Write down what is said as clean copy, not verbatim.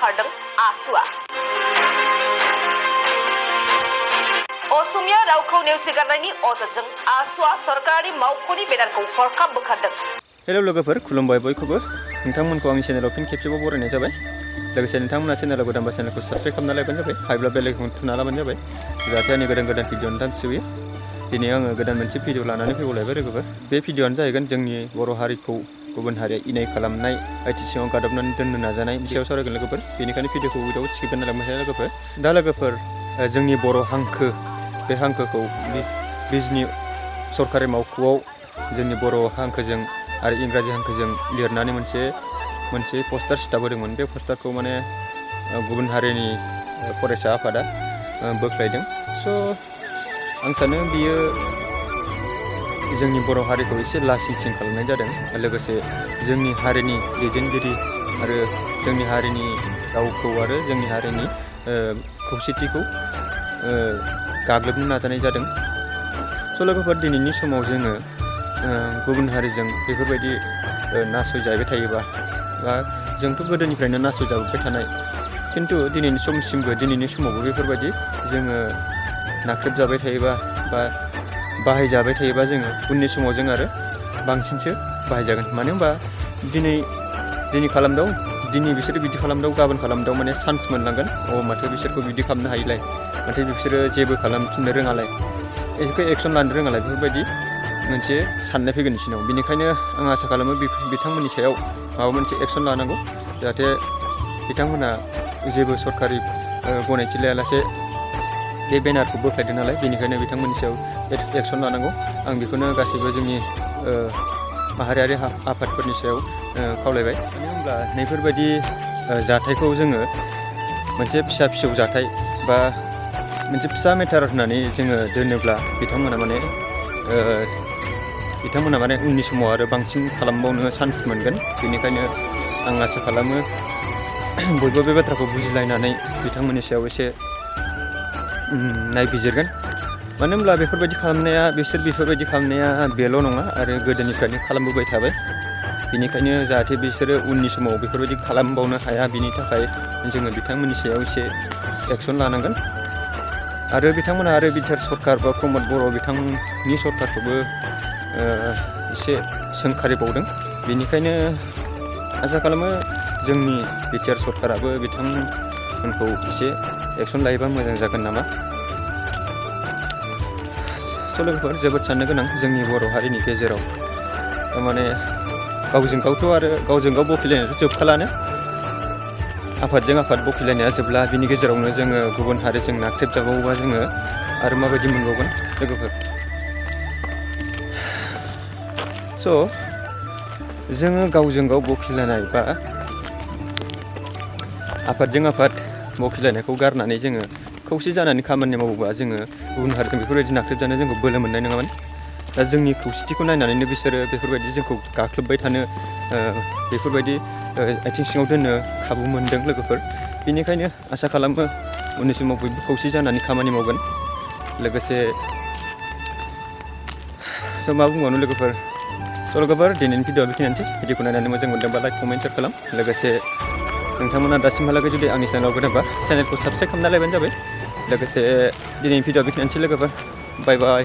बोखारदों आसुआ। असमिया रावखौ नेवसिगारनायनि अजदजों आसुआ सरकारि मावख'नि बेनारखौ हरखाब बोखारदों। हेलौ लोगोफोर, खुलुमबाय बयखौबो। नोंथांमोनखौ आंनि चेनेलाव फिन खेबसेबाव बरायनाय जाबाय। लोगोसे नोंथांमोना चेनेलाव गोदानबा चेनेलखौ साबस्क्राइब खालामना लाबानो जाबाय। हायोब्ला बेल आइकनखौ थुना लाबानो जाबाय, जाहाथे आंनि गोदान भिडिअ नोंथांनो सौहैयो। दिनै आङो गोदान मोनसे भिडिअ लानानै फैबावलायबाय लोगोफोर। बे भिडिअआनो जाहैगोन जोंनि बर' हारिखौ गुबुन हारिया इनाय खालामनाय, आइथि सिङाव गादबनानै दोननो नाजानाय सायाव सावरायगोन लोगोफोर। बेनिखायनो भिडिअखौ उइदाउट स्किप खालामनो लोगोफोर। दा लोगोफोर, जोंनि बर' हांखो, बे हांखोखौ बिजनि सरकारि मावख'आव जोंनि बर' हांखोजों आरो इंराजि हांखोजों लिरनानै मोनसे पस्टार सिथाबहोदोंमोन। बे पस्टारखौ माने गुबुन हारिनि फरायसा आफादा बोख्लायदों। स' आं सानो बियो जोंनि बर' हारिखौ एसे लासिं सिं खालामनाय जादों। लोगोसे जोंनि हारिनि दैदेनगिरि आरो जोंनि हारिनि रावखौ आरो जोंनि हारिनि खौसेथिखौ गाग्लोबनो नाजानाय जादों। स' लोगोफोर, दिनैनि समाव जोङो गुबुन हारिजों बेफोरबायदि नासयजाबाय थायोबा, बा जोंथ' गोदोनिफ्रायनो नासयजाबोबाय थानाय, खिन्थु दिनैनि समावबो बेफोरबायदि जोङो नाख्रेबजाबाय थायोबा बा बाहायजाबाय थायोबा, जोङो उननि समाव जों आरो बांसिनसो बाहायजागोन। मानो होनबा दिनै बिसोरो बिदि खालामदाव, गाबोन खालामदाव माने चान्स मोनलांगोन। माथो बिसोरखौ बिदि खालामनो हायिलाय, माथो बिसोरो जेबो खालामफिननो रोङालाय, बेखौ एक्सन लानो रोङालाय, बेफोरबायदि मोनसे साननाय फैगोन बिसोरनाव। बेनिखायनो आं आसा खालामो बिथांमोननि सायाव माबा मोनसे एक्सन लानांगौ, जाहाथे बिथांमोना जेबो सरकारि गनायथि लायालासे बे बेनारखौ बोख्लायदों नालाय, बेनिखायनो बिथांमोननि सायाव एक्सन लानांगौ। आं बेखौनो गासैबो जोंनि माहारियारि आफादफोरनि सायाव खावलायबाय। मानो होनब्ला नैफोरबायदि जाथायखौ जोङो मोनसे फिसा जाथाय बा मोनसे फिसा मेटार होननानै जोङो दोनोब्ला बिथांमोना माने उननि समाव आरो बांसिन खालामबावनो चान्स मोनगोन। बेनिखायनो आं आसा खालामो बयबो बे बाथ्राखौ बुजिलायनानै बिथांमोननि सायाव एसे नायबिजिरगोन। मानो होनब्ला बिसोर बेफोरबायदि खालामनाया बेल' नङा, आरो गोदोनिफ्रायनो खालामबोबाय थाबाय। बेनिखायनो जाहाथे बिसोरो उननि समाव बेफोरबायदि खालामबावनो हाया, बिनि थाखाय जोङो बिथांमोननि सायाव एसे एक्सन लानांगोन। आरो बिथांमोना आरो बिटिआर सरकार बा प्रमद बर' बिथांनि सरकारखौबो एसे सोंखारिबावदों। बेनिखायनो आसा खालामो जोंनि बिटिआर सरकाराबो बिथांमोनखौ एसे एक्सन लायोबा मोजां जागोन नामा। स' लोगोफोर, जोबोद साननो गोनां जोंनि बर' हारिनि गेजेराव। थारमाने गावजों गाव बखिलायनायाथ' जोबखालानो, आफादजों आफाद बखिलायनाया जोबला। बिनि गेजेरावनो जोङो गुबुन हारिजों नाख्रेबजाबावोबा जोङो आरो माबायदि मोनबावगोन लोगोफोर। स' जोङो गावजों गाव बखिलायनाय बा आफादजों आफाद बखिलायनायखौ गारनानै जोङो खौसे जानानै खामानि मावोबा, जोङो गुबुन हारिजों बेफोरबायदि नाख्रेबजानो जोंखौ बोलो मोननाय नङामोन। दा जोंनि खौसेथिखौ नायनानैनो बिसोरो बेफोरबायदि जोंखौ गाख्लोबबाय थानो, बेफोरबायदि आथिं सिङाव दोननो खाबु मोनदों लोगोफोर। बेनिखायनो आसा खालामो उननि समाव बयबो खौसे जानानै खामानि मावगोन। लोगोसे मा बुंबावनो लोगोफोर। लोगोफोर, दिनैनि भिडिअआ बेखिनियानोसै। भिडिअखौ नायनानै मोजां मोनदोंबा लाइक, कमेन्ट, शेयार खालाम। लोगोसे नोंथांमोना दासिमहालागै जुदि आंनि चेनेलाव गोदानबा चेनेलखौ साबस्क्राइब खालामना लायबानो जाबाय। लोगोसे दिनैनि भिडिअआ बेखिनियानोसै लोगोफोर। बाय बाय।